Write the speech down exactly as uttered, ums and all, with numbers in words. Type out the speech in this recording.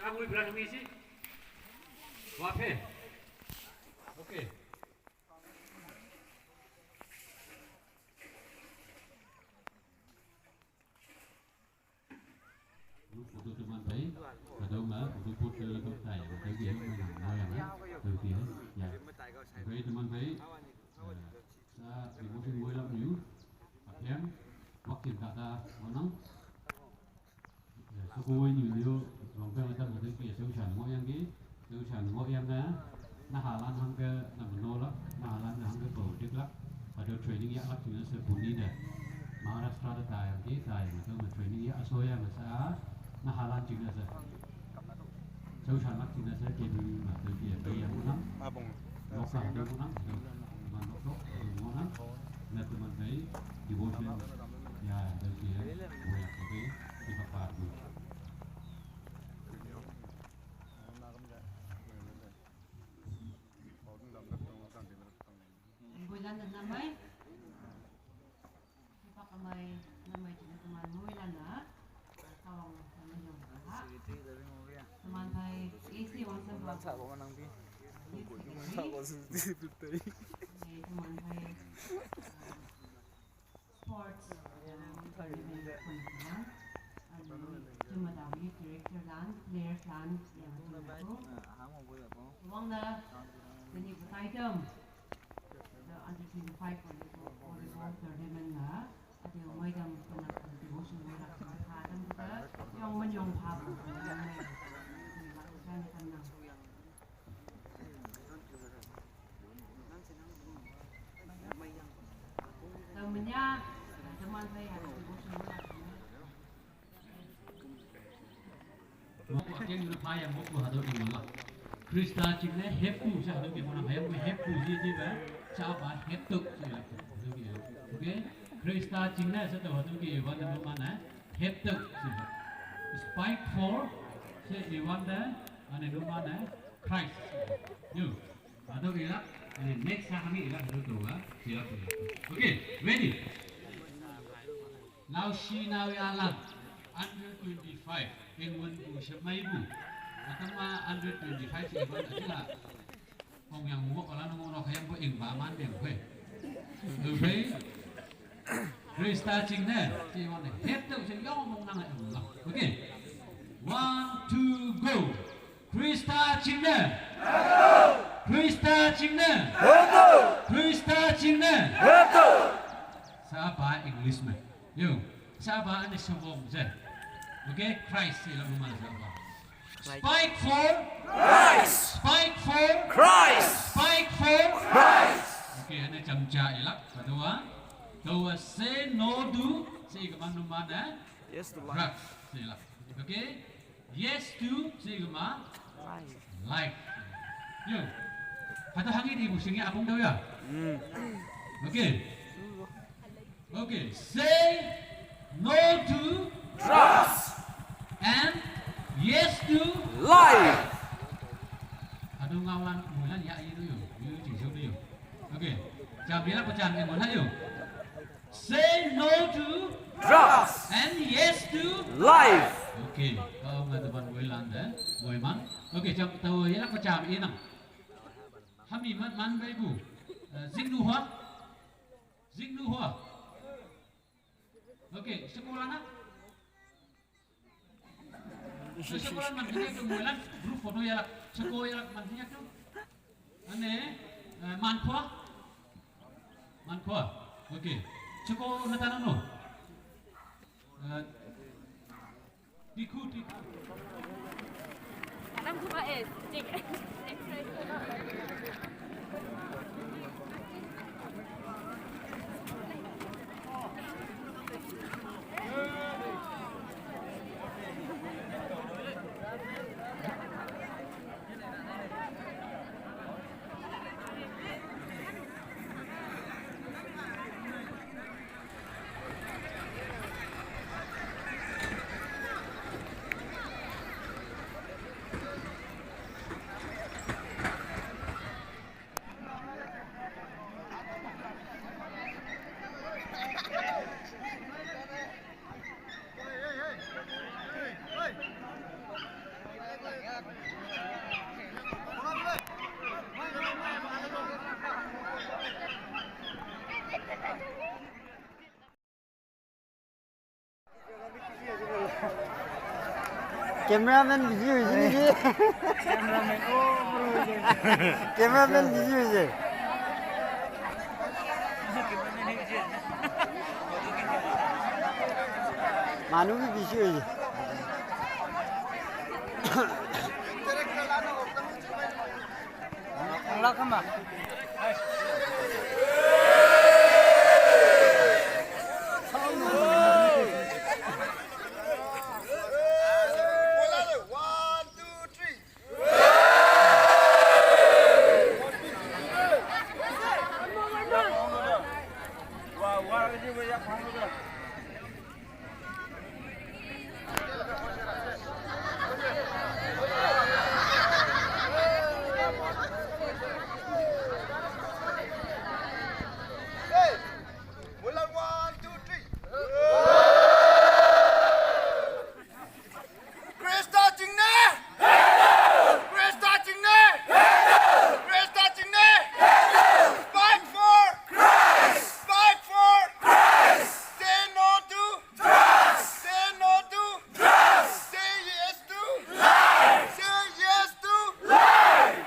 Ang ui brang mi si. Wa phe. Okay. Photo teman bai, kadau ma, photo photo la kau tai, kadau ki ma nang ma ya ma, kadau ki ya. Kadau teman bai, eh, sa devotion wai lam niu, apiang, wakil kata, manang. Eh, so ko wai niu niu, rong peng atam kadau ki ya, so shan mo yang ki, Tuition ngo yang na, na halan hangke na meno la, na halan hangke project la, ado training ya lak tina se puni de. Maharashtra da tai yang ki tai ma tu ma training ya aso ya ma sa, na halan tina se. Tuition lak tina se ke bi ma tu ki ya bi ya munang. Abong. Lokal de munang, tu man lok lok, tu munang. Na tu man bai, devotion. Ya, tu ki ya, wo ya, tu ki, di pa pa tu. Bulan na namai. Ipa kamai namai jina teman muilan na. Kawang na yong ha. Teman pai isi wang sa. Teman sa ko manang bi. Teman sa ko suti. Teman pai. Sports, um, Anu, Cuma Dawi, director lan, players lan, yang cuma tu. Wang na, jadi berkaitan. The under twenty-five volleyball, volleyball tournament na, ada yang mai dam kena devotion mai rak kena kha dam kita, yang menyong pha, yang mai, yang mai, yang mai. Krista chingne heppu sa hadu ke mona hayam ke heppu ji ji ba sa ba heptuk sa hadu ke. Okay. Krista chingne sa hadu ke iwan mana heptuk sa. Spike four sa iwan da ane mana Christ. Yo. Ado ilak, eh, next sa kami ilak ado dua, silap ilak. Okay, ready. Now she now ya lang, under twenty-five, in one bu semai bu. Atama under twenty-five si iban aja. Ong yang mungok kalau nunggu nok yang bu ing baman yang bu. Okay. Krista chingne, si iban head tu si yang mung nang. Okay. One, two, go. Krista chingne. Krista chingne. Krista chingne. Sa ba English me. Yo. Sa ba ane sabong je. Okay, Christ ila mama sa ba. Spike four Christ. Spike four Christ. Spike four Christ. Okay, ane chamcha ila. Kadua. Kadua say no to. Say kaman numan eh. Yes to life. Drugs. Say ila. Okay. Yes to, sigma. Life. Life. Yo. Hata hangi di busing ya apung daw ya. Mm. Okay. Okay. Say no to drugs and yes to life. Hadu ngawan mulan ya ayo yo. Yo, yo. Okay. Jam bila pecah yang mana yo. Say no to drugs and yes to life. Okay, kau nggak teman gue landa, gue man. Okay, jam tahu ya lah macam ini nang. Hami man man bai bu. Eh, Zing nu hua. Zing nu hua. Okay, sekolah nak. Sekolah man hinya tu mulan group photo ya lah. Sekolah ya lah man hinya tu. Ane, eh, man khua. Man khua. Okay. Sekolah na tanah no. Eh, tiku tiku. Alam khua eh. Cik. Cameraman busy হৈছে নেকি? Cameraman busy হৈছে। মানুহ কি busy হৈছে? Khrista jingne! Khrista jingne! Khrista jingne! Fight for Christ! Fight for Christ! Say no to drugs! Say no to drugs! Say yes to life! Say yes to life!